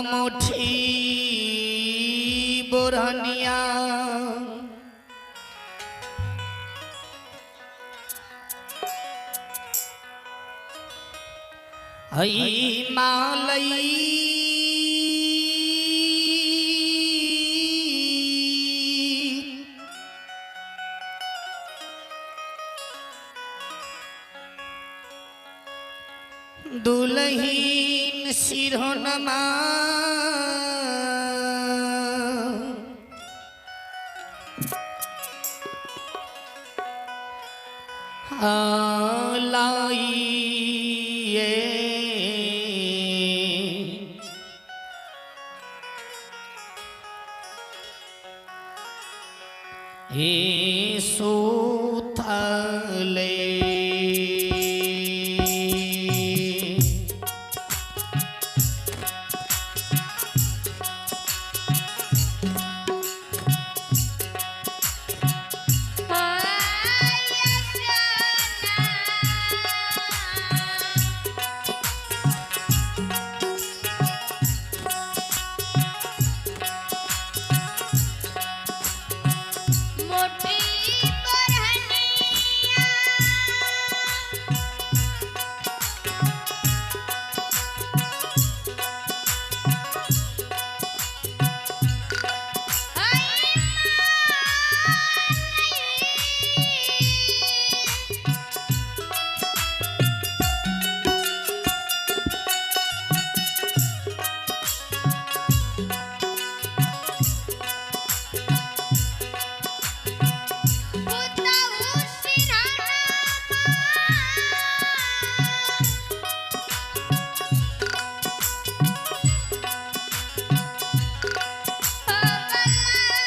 मोठी बोरहनिया। हई मालई दुलहीन सिरहनमा लाइए हे सुथले। मोटी बरहनिया आई माई। पुतहु सिरहनमा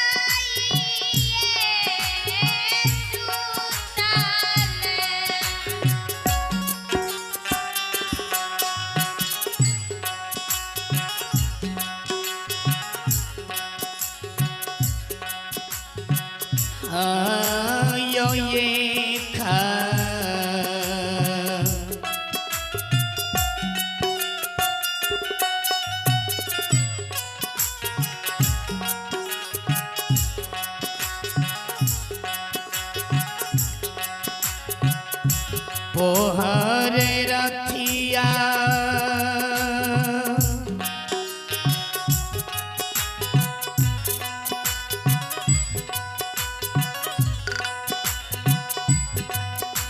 अबलाइए सुताले। आयो ये खा पोहर रथिया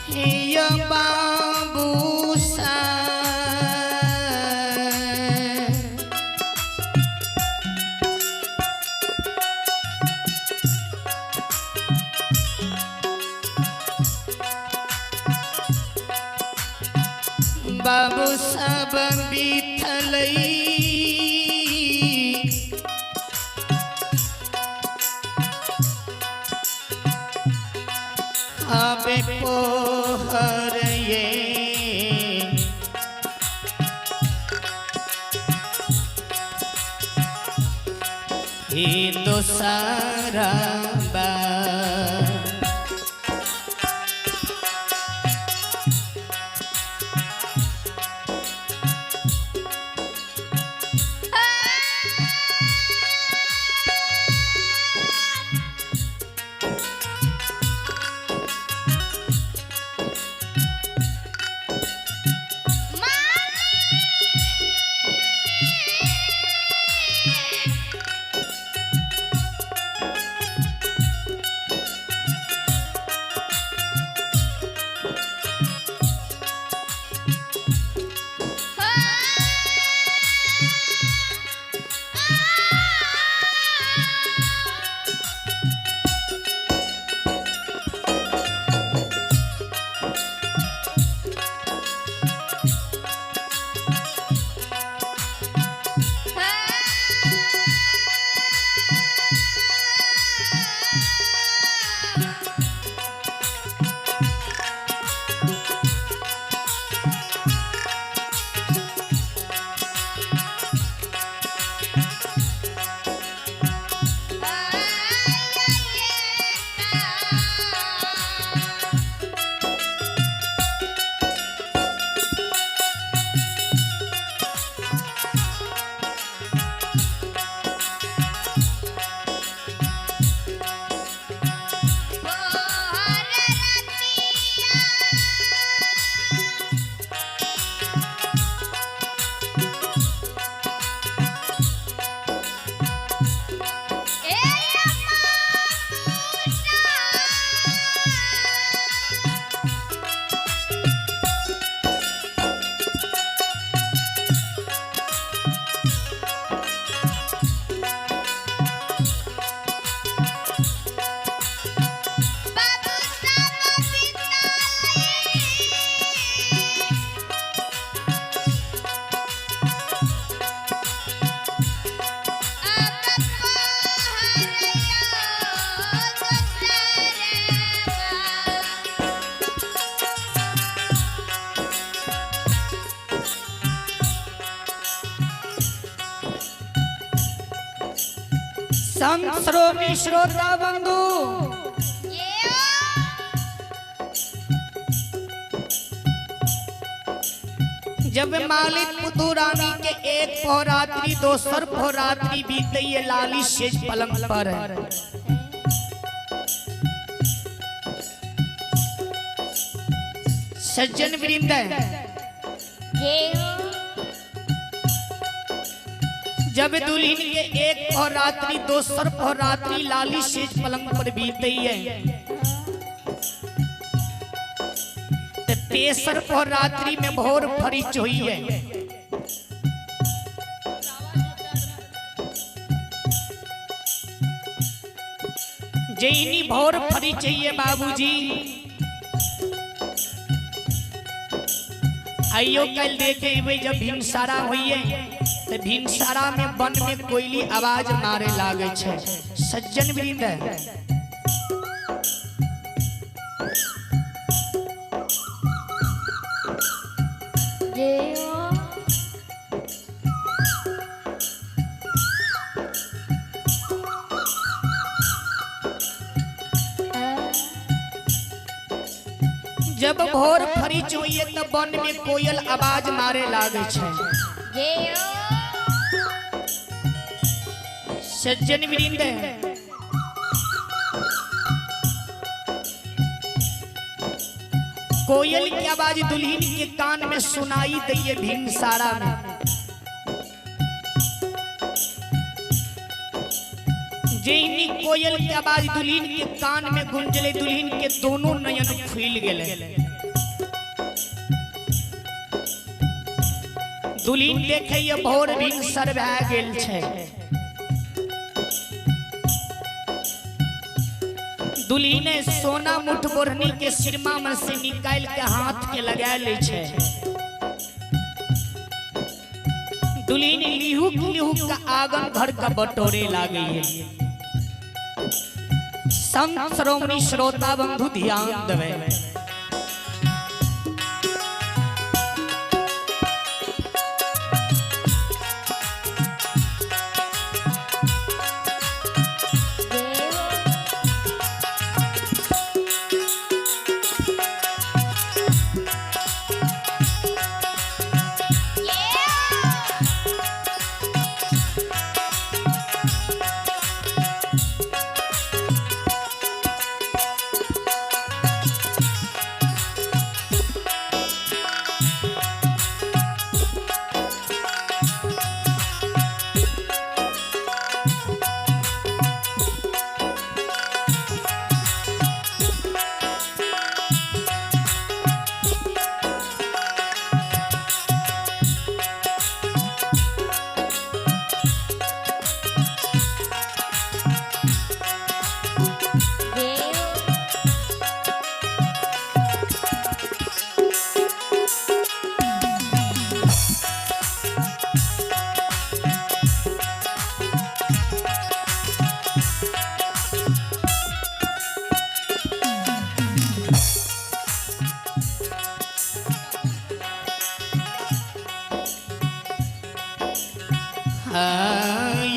हे बाबू सा बाबू सब बीतलई अबे पोहर ये ही दोसारा बा। माई। संत श्रोमणी श्रोता बंधु, जब मालिक पुतू रानी के एक पौरात्रि दोसर पौरात्रि बीते ये लाली सेज पलंग पर है। सज्जन वृंद, जब दुल्हन के एक पौरात्रि दोसर पौरात्रि लाली सेज पलंग पर बीते है तो तेसर पौरात्रि में भोर फरिच हुई है। जैनी भोर फरी चाहिए बाबूजी, आइयो कल देखे अबै जब भिनसारा होइए तो भिनसारा में वन में कोयली आवाज मारे लागे छै। सज्जन वृंद, जब भोर फरिच होइए तब वन में कोयल आवाज मारे लागे छै। सज्जन वृंद, कोयल की आवाज दुल्हन के कान में सुनाई दैये भिनसारा में। जैनी कोयल के आवाज दुल्हन के कान में गुंजले, दुल्हन के दोनों नयन खुल गए। दुल्हन देखे ये भोर भिनसर भए गेल छै। दुल्हन सोना मुठ बोरनी के सिरमा में से निकाल के हाथ के लगा ले छै। दुल्हन लिहुक लिहुक का आंगन घर का बटोरे लागे है। संत श्रोमणी श्रोता बंधु ध्यान देवे।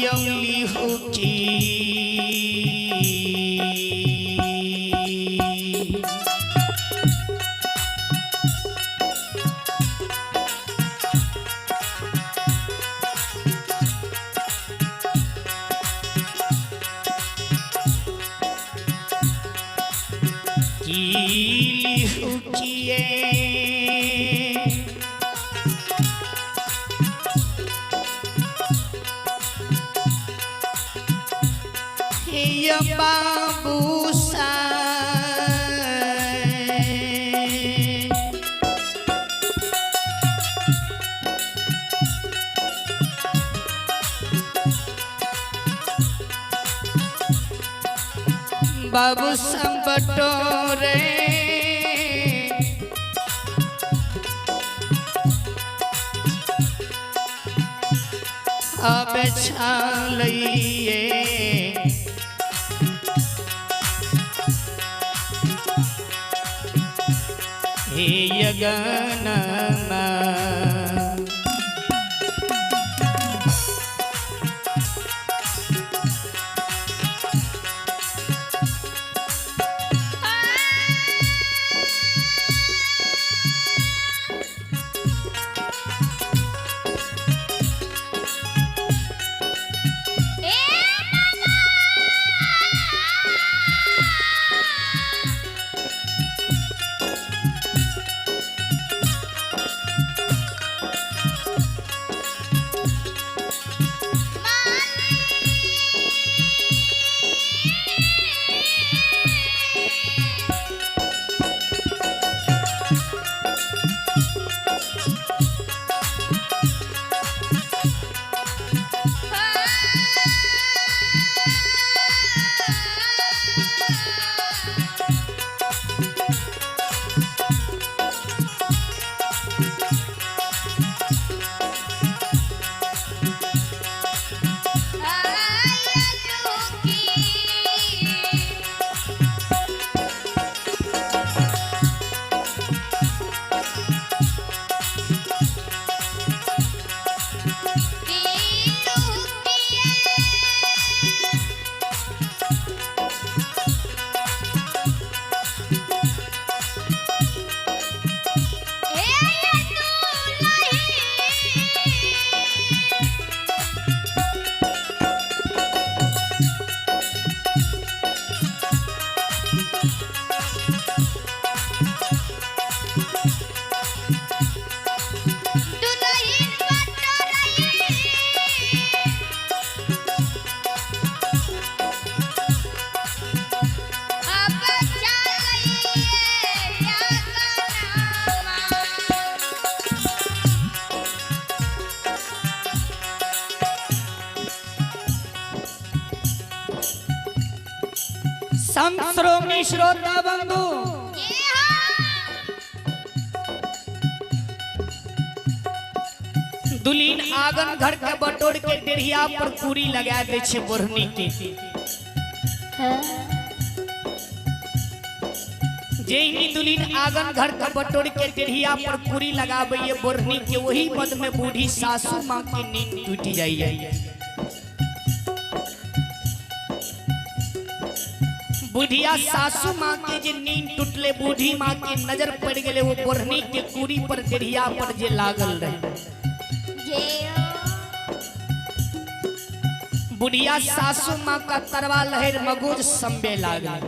यौली हुकी कीली हुकिए बाबू सा बाबू संबटोरे अब छालिए हे यगनमा। संत श्रोमणी श्रोता बंधु, दुलीन आंगन घर के बटोर के डेढ़िया पर पूरी लगा दे छे बोरनी के। जेही दुलीन आंगन घर के बटोर के डेढ़िया पर पूरी लगाबे बोरनी के, वही मद में बूढ़ी सासू माँ की नींद टूट जाइए। बुढ़िया सासू माँ के जे नींद टूटले, बूढ़ी माँ के नजर पड़ गए वो बोरनी के कुरी पर डेढ़िया पर जे लागल रहे। बुढ़िया सासू माँ का तरवा लहर मगोज संबे लागल।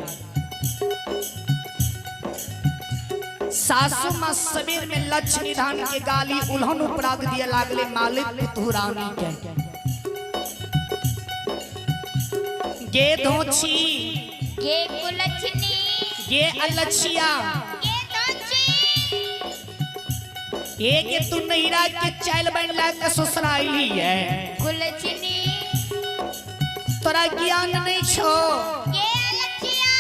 सासू माँ सवेर में लक्ष्य निधान के गाली उल्हन उपराग दिए लागले मालिक पुतहु रानी के। गे धोछी, गे कुलछनी, गे अलछिया, गे धोछी, एक तू नैरा के चैल बन ला के ससुराली है। कुलछनी, तोरा ज्ञान नहीं छो, गे अलछिया,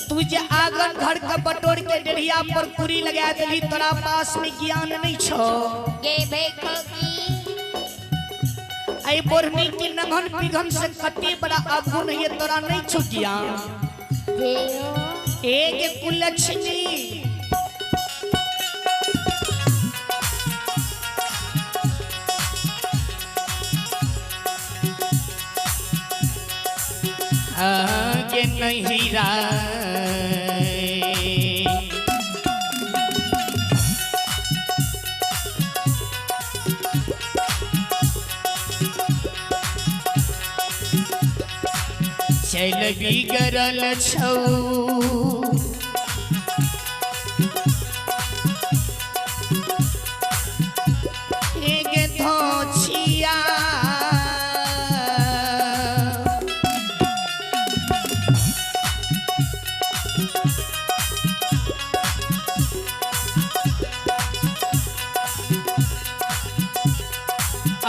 तू जे आंगन घर के बटोर के डेढ़िया पर कुरी लगा देली, तोरा पास में ज्ञान नहीं छो। गे बेखोगी, आई बोरनी की नंघन पिघन से कति बड़ा अवगुण है, तोरा नहीं छो ज्ञान। एक कुलक्षणी आगे नहीं रा चल बिगड़ल छौ, एक धोछिया,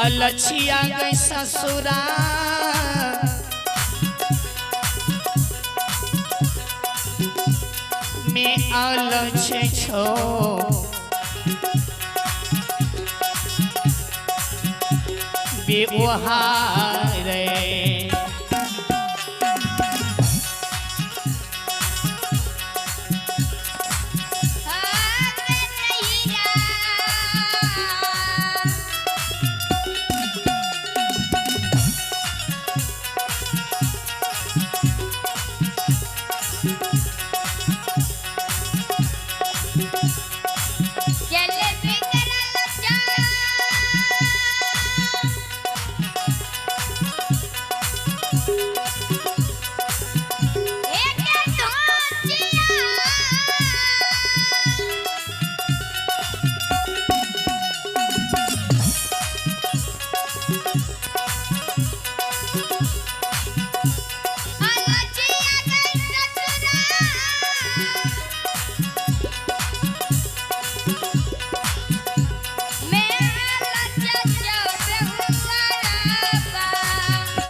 अलछिया गई ससुरा, में अलछ छो। व्यवहार आगे नहीं रा,